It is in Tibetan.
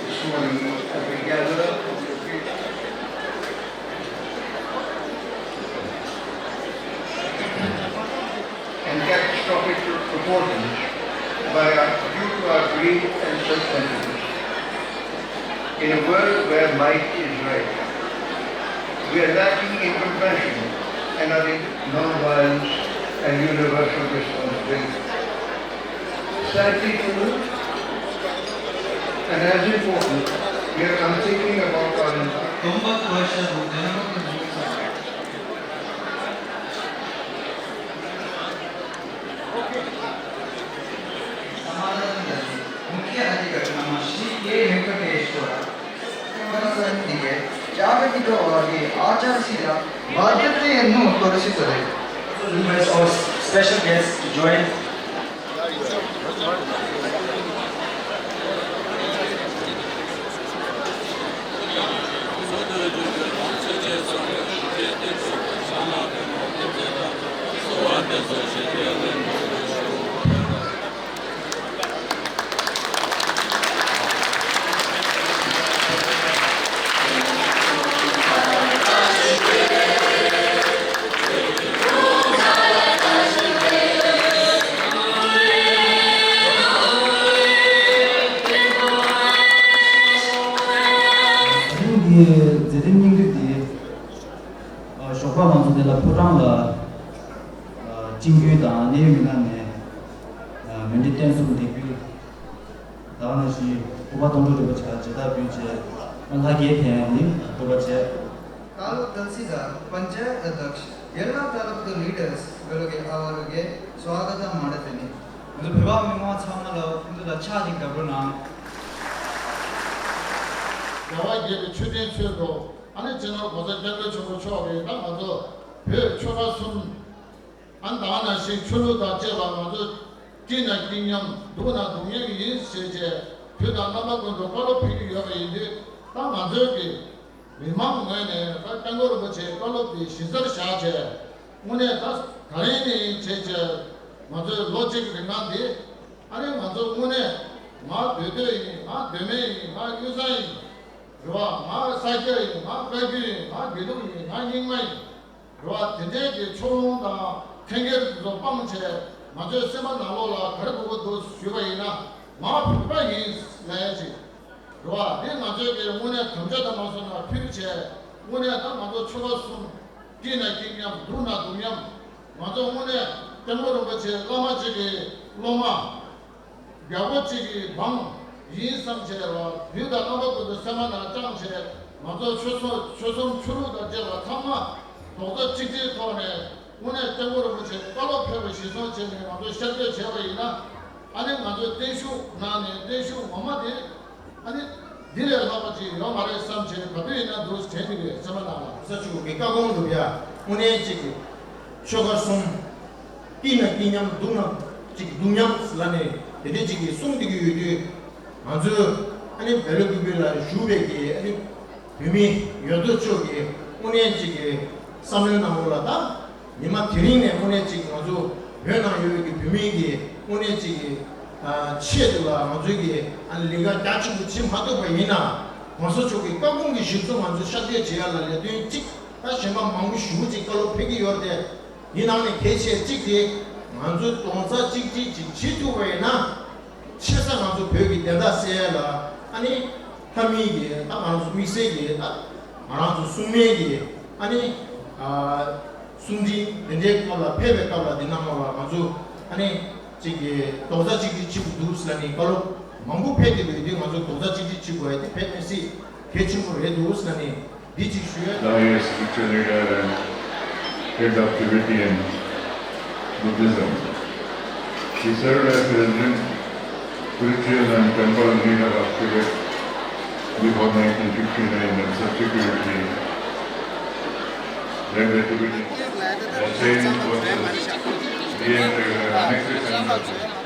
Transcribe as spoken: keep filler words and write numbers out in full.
This morning, as we gather on the streets and catastrophic proportions by our, due to our greed and self-centeredness. In a world where might is right, we are lacking in compassion and are in non-violence and universal responsibility. Sadly too, and as important, we are unthinking about our environment. समाधान मुख्य अधिकारी श्री के वेंकटेश्वर, जागतिक और आचार शिला बाध्यते नु तोरसी करे। Request our special guest to join. འཛིན་གྲྭའི་སྙིང་བསྡུས་འདི། ཞོགས་པ་ང་ཚོ་འདི་ལ་ཕོ་བྲང་ལ་སྤྱི་འཐུས་དང་གནད་ཡོད་མི་སྣ་ནས་མཎྜལ་རྟེན་གསུམ་འདེགས་འབུལ། ད་ག་ནང་བཞིན་སྐུ་པར་སྟོང་ཕྲག་རིན་པོ་ཆེ་ལ་མཇལ་དར་ཕུལ་བྱས། ལྷ་རྒྱལ་ཐེན་ནི་སྐུ་པར་བྱས། तालुक तहसीलदार, पंचायत अध्यक्ष, ಎಲ್ಲ तालुक ದ ಲೀಡರ್ಸ್ ಗಳಿಗೆ ಅವರಿಗೆ ಸ್ವಾಗತ ಮಾಡ್ತೀನಿ. ང་ཚོ་བོད་པ་མི་མང་ཚང་མ་ལ་ཁོང་ཚོ་ལ་ཕྱག་ཅིག་བརྡབ་རོགས་གནང་། རྒྱལ་བ་རྒྱལ་བའི་མཆོད་རྟེན་མཆོད་འགྲོ། ཨ་ནི་སྤྱི་ནོར་༸གོང་ས་༸སྐྱབས་མགོན་ཆེན་པོ་མཆོག་གིས་ད་ང་ཚོ་བོད་ཆོལ་ཁ་གསུམ། ཨ་ནི་ད་ག་ནང་བཞིན་ཆོས་ལུགས་དང་བཅས་པ་ང་ཚོ་སྐྱིད་ན་སྐྱིད་མཉམ་སྡུག་ན་སྡུག་མཉམ་ཡིན་ཞེས་བྱས། དུས་དང་རྣམ་པ་ཀུན་ཏུ་བཀའ་སློབ་ཕེབས་ཀྱི་ཡོད་པ་ཡིན་དུས། ད་ང་ཚོའི་གི་མི་མང་ངོས་ནས་ད་སྐྱབས་མགོན་རིན་པོ་ཆེའི་བཀའ་སློབ་དེ་གཞི་རྩར་བཞག་བྱས། དངོས་གནས་ད་ག་རེ་ཡིན་ནའི་བྱས་བྱས། ང་ཚོའི་ལོ་གཅིག་རིང་ལ་འདི། ཨ་ནི་ང་ཚོ་དངོས་གནས་ང་སྡོད་སྡོད་ཡིན། ང་སྡོད་མེད་ཡིན། ང་དངུལ་སྲང་ཡིན། རེད་བ། ང་ས་སྐྱ་ཡིན། ང་བཀའ་བརྒྱུད་ཡིན། ང་དགེ་ལུགས་ཡིན། ང་རྙིང་མ་ཡིན། རེད་བ། དེ་འདྲའི་གི་ཕྱོགས་ལྷུང་དང་འཐེན་འཁྱེར་དེ་ཚོ་སྤངས་བྱས། ང་ཚོའི་སེམས་པ་ནང་ལོགས་ལ་ག་རེ་དགོས་ཀྱི་འདུག་ཞུས་པ་ཡིན་ན། ང་བོད་པ་ཡིན་ལབ་ཡ་ཅིག་རེད་བ། དེ་ང་ཚོའི་གི་དངོས་གནས་དམ་བཅའ་དང་མ་སོང་ན་ཕུལ་བྱས། དངོས་གནས་ད་ང་ཚོ་ཆོལ་ཁ་གསུམ་སྐྱིད་ན་སྐྱིད་མཉམ་སྡུག་ན་སྡུག་མཉམ། ང་ཚོ་དངོས་གནས་སྐྱབས་མགོན་རིན་པོ་ཆེ་བླ་མ་གཅིག་གི་སློབ་མ། རྒྱལ་པོ་གཅིག་གི་འབངས་ཡིན་བསམ་བྱས་རོགས། དུས་དང་རྣམ་པ་ཀུན་ཏུ་སེམས་པ་ནང་བཅངས་བྱས། ང་ཚོ་ཆོལ་གསུམ་ཆོལ་གསུམ་ཆོས་ལུགས་དང་བཅས་པ་ཚང་མ་རྡོག་རྩ་གཅིག་སྒྲིལ་ཐོག་ནས། དངོས་གནས་སྐྱབས་མགོན་རིན་པོ་ཆེའི་བཀའ་སློབ་ཕེབས་པ་གཞིར་བཟུང་བྱས་ནས་ང་ཚོས་ཤར་བསྐྱོད་བྱས་པ་ཡིན་ན། ཨ་ནི་ང་ཚོའི་བརྟན་བཞུགས་གནང་ནས་བརྟན་བཞུགས་ངོ་མ་དེ། ཨ་ནི་འདི་ལས་ལྷག་པ་ཅིག་ཡོད་མ་རེད་བསམ་བྱས། ག་དུས་ཡིན་ན་འདུག་དྲན་གྱི་ཡོད། སེམས་པ་ནང་ལ། ས་ཆུ་གི་བཀའ་དགོངས་འགྲུབ་ཡ། དངོས་གནས་གཅིག་གི་ཆོལ་ཁ་གསུམ། སྐྱིད་ན་སྐྱིད་མཉམ་སྡུག་ན་གཅིག་སྡུག་མཉམ་ལབ་ནས་དེ་འདྲ་གཅིག་གིས་གསུངས་བསྡད་ཀྱི་ཡོད་དུས། ང་ཚོས་ཨ་ནི་བེ་ལོ་ཀུ་པི་ལ་བཞུགས་པའི་གི་ཨ་ནི་བོད་མི་ཡོད་དོ་ཅོག་གི་དངོས་གནས་གཅིག་གི་བསམ་བློའི་ནང་ལོགས་ལ། ད་ཉི་མ་དེ་རིང་ནས་དངོས་གནས་གཅིག་ང་ཚོ་བོད་ནང་ཡོད་པའི་གི་བོད་མི་གི་དངོས་གནས་གཅིག་གི་ཆེད་དུ་ལ་ང་ཚོའི་གི་ཨ་ནི་ལས་ཀ་རྒྱ་ཆེན་པོ་བྱེད་མ་ཐུབ་པ་ཡིན་ན། ༸གོང་ས་མཆོག་གི་བཀའ་དགོངས་ཀྱི་གཞི་རྩ་ང་ཚོ་ཤར་བསྐྱོད་བྱེད་ཡ་ལ་ལས་དོན་གཅིག་ད་གཞན་པ་མང་པོ་ཞེ་པོ་ཅིག་བཀའ་སློབ་ཕེབས་ཀྱི་ཡོད་རེད་དེ། ཡིན་ནའང་ནས་གལ་ཆེ་གཅིག་དེ་ ང་ཚོ་རྡོག་རྩ་གཅིག་སྒྲིལ་ཅིག་བྱེད་ཐུབ་པ་ཡིན་ན། ཆེ་ས་ང་ཚོ་བོད་ཀྱི་བདེན་མཐའ་གསལ་ཡ་ལ། ཨ་ནི་ལྷ་མིའི་གི་ད་ང་རང་ཚོ་དམིགས་བསལ་གྱི་ད་ང་རང་ཚོ་སྲུང་མའི་གི་ཨ་ནི་ཨ་གསུང་འཕྲིན་དེ་འདྲའི་སྐབས་ལ་ཕེབས་པའི་སྐབས་ལ་འདི་ནང་ལོགས་ལ་ང་ཚོ་ཨ་ནི་གཅིག་གི་རྡོག་རྩ་གཅིག་སྒྲིལ་བྱེད་དགོས་འདུག་ཟེར་ནས་བཀའ་སློབ་མང་པོ་ཕེབས་ཏེ་ཡོད་དུས། ང་ཚོ་རྡོག་རྩ་གཅིག་སྒྲིལ་བྱེད་དགོས་ཡ་དེ་དཔེ་མི་སྲིད་གལ་ཆེན་པོ་རེད་འདུག་ཟེར་ནས་འདི་གཅིག་ཞུ་ཡ། The highest spiritual leader and head of Tibetan Buddhism. He served as President, Spiritual and Temple Leader of Tibet before nineteen fifty-nine and subsequently led the Tibetan Chinese forces re-entered Annexation